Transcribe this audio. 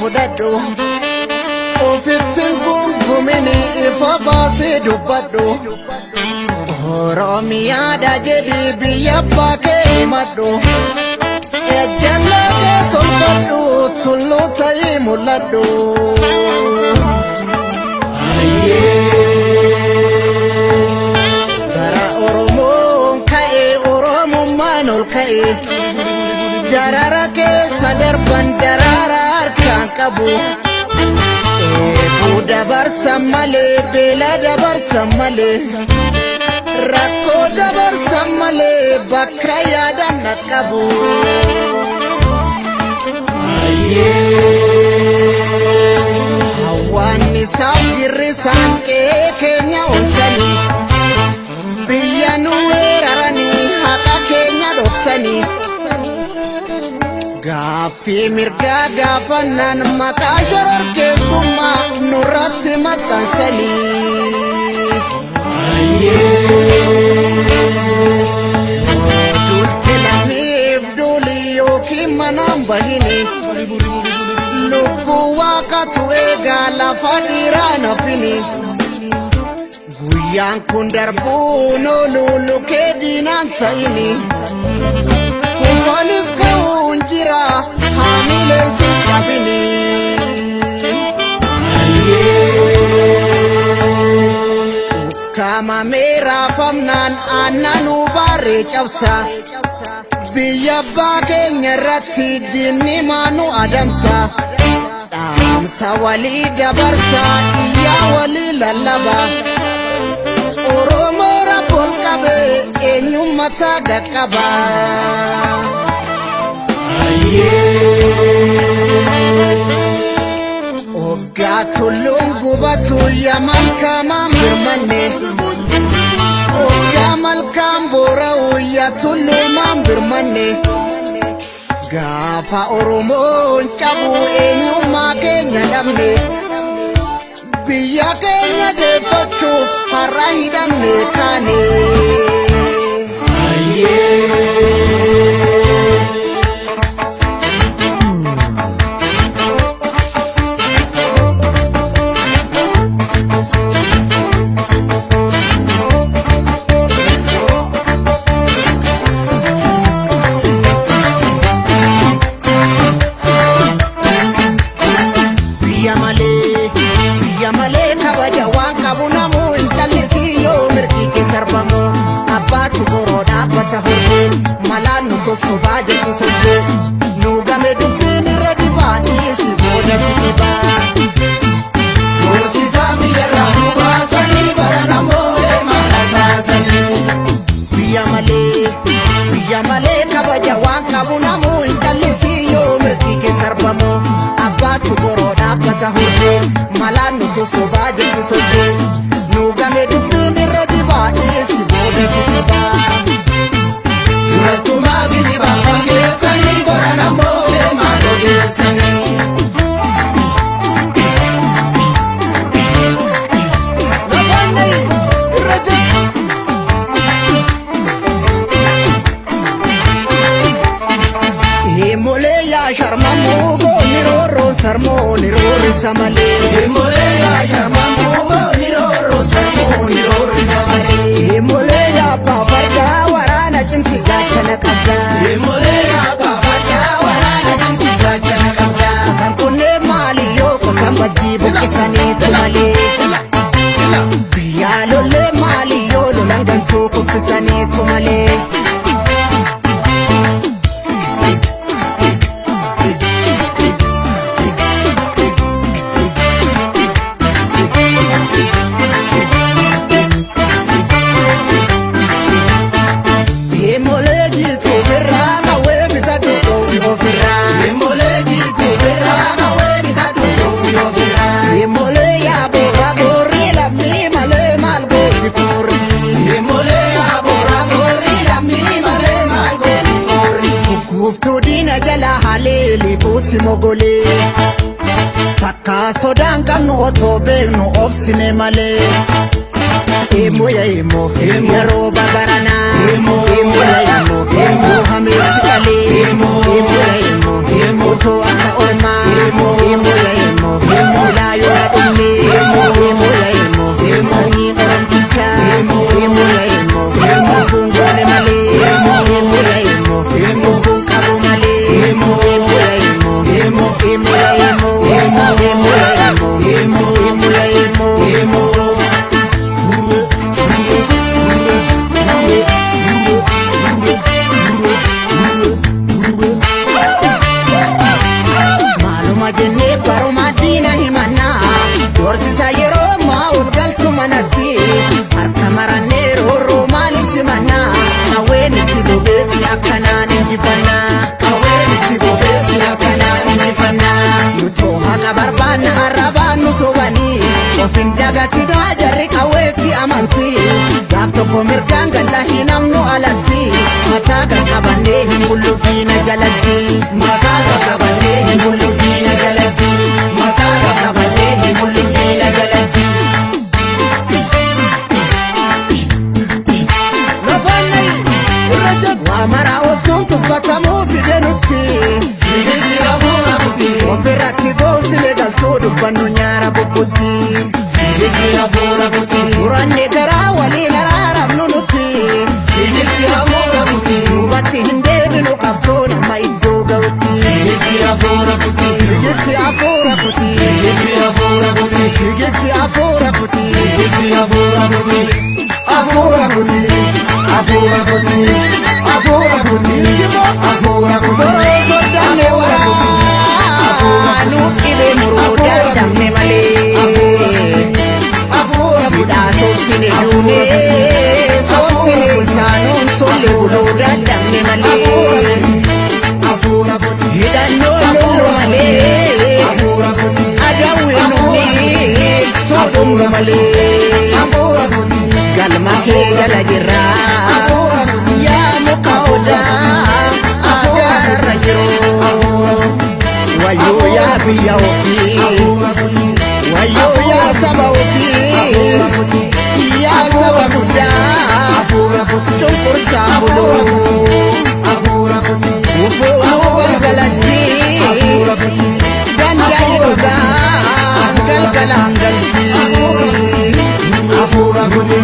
fudhadhu. Ofittiin gungumini ifa baasii dubbadhu. Oromiyaadha jedhi biyya abbaa kee himadhu. Ejjennoo kee tolfadhu tulluu ta'ii mul'adhu. Bara Oromoon ka'e Oromummaan ol ka'e. Darara keessa darban daraara harkaan qabu. Eeguu dabarsan malee beela dabarsan malee. Rakkoo dabarsan malee bakka yaadan dhaqqabu. Hawwaanni isaaf girri isaan qe'ee keenya onsanii. Biyya nu weeraranii haqa keenya dhoksanii. Gaaffii mirgaa gaafannaan maqaa shororkeessummaa nurratti maxxansanii. Duulti lammiif duuli yookiin manaan bahini. Lubbuu waaqatu eegaa lafa dhiiraa nafini. Guyyaan kun darbuun oolu lukee diinaan ta'ini. Kufaanis ka'uun jira haamileen si qabini. Ukkaamamee raafamnaan aannanuu baarree cabsa. Biyya abbaa keenya irratti diinni maanu adamsa. Dhaamsa walii dabarsa iyyaa walii lallaba. Oromoo rabboon qabee eenyummataa qaqqaba. Oggaa tulluun gubatu yaa malkaamaan birmanne. Oggaa malkaan boora'u yaa tulluumaan birmanne. Gaafa Oromoon cabu eenyummaa keenya dhabne. Biyya keenya deeffachuuf har'a hidhanne kaane. Biyya malee, biyya malee kabaja waan qabu namuu hin callisii yoo mirgi kee sarbamu. Abbaatu boroo dhaabbata hordee malaan nu sossobaa jirtu soddee. Nu game dubbiin irra dibaa dhiisi booda si dhibaa. Horsiisaa biyyarraa nu baasanii bara namoota mala saasanii. Biyya malee, biyya malee kabaja waan qabu namuu hin callisii yoo mirgi kee sarbamu. Abbaatu boroo dhaabbata hordee malaan nu sossobaa jirtu soddee. Nu game dubbiin irra dibaa dhiisi booda si dhibaa. Durattumaa geejjibaa fakkeessanii bara namoota mala ogeessanii. Namoonni irra jiru. Himolee yaa sharmamuu goonni roorroon sarmoo ni roorrisa malee. Himolee yaa sharmamuu goonni roorroo sarmoo ni roorrisa malee. Himolee yaa abbaa fardaa waraana cimsi gaachana qabdaa. Himolee yaa abbaa fardaa waraana cimsi gaachana qabdaa. Kan kunneen maali yoo kan bajjii buqqisaniitu malee. Biyyaa lollee maali yoo lolan gantuu kuffisaniitu malee. Himolee jiituu birraa qawwee bitadhu dhoowwi ofirraa. Himolee jiituu birraa qawwee bitadhu dhoowwi ofirraa. Himolee yaa boora boorri lammii malee maal gooti koorri. Himolee yaa boora boorri lammii malee maal gooti koorri. Kuuftuu diina jala haleeli buusi mogolee. Takka sodaan qabnu otoo beeknu obsine malee. Emo ya emo, yeroo babaranaa. Emo. Emo ya emo, emo hameessi qalee. Emo. Emo ya emo, otoo akka ormaa. Emo. Emo ya Ofin dagatinaa jarri qawweetti amanti. Gaaf tokko mirgaan galla hin hamnu alatti. Mataa qaqqabannee hin bullu diina jalatti. Mataa qaqqabannee hin bullu diina jalatti. Mataa qaqqabannee hin bullu diina jalatti. Waa maraa obsuun tuffatamuu fide nutti. Sigichi hafuura kuti. Ofirratti goosine galtuu dubbannu nyaara bubbutti. Sigichi hafuura kuti. Muranne garaa waliin araaramnu nutti. Sigichi hafuura kuti. Duubatti hin deebinu qabsoo nama iddoo ga'utti. Sigichi hafuura kuti. Sigichi hafuura kuti. Sigichi hafuura kuti. Sigichi hafuura kuti. Sigichi hafuura kuti. Hafuura kuti. Hafuura kuti. Hafuura kuti. Hafuura kuti. Boroo sodaanne waraanuu dhibee muruu dandamne malee. Hafuura kuti. Hidhaa soobsine duunee soobsine isaanuun tolle buluu dandamne malee. Hafuura kuti. Hidhannoo lollu malee. Hafuura kuti. Adawwee nuunii tolumnu malee. Hafuura kuti. Galma kee jala jirraa Hafuura kuti. yaa muka odaa adaarra jiru. Wayyoo yaa biyya ofii. Hafuura kuti. Wayyoo yaa saba ofii. Yaa saba guddaa. Hafuura kuti. Cunqursaa buluu. Hafuura kuti. Ufoonuu galgalatti. Hafuura kuti. Gandaa'ii dhugaa galgalaan galti. Hafuura kuti.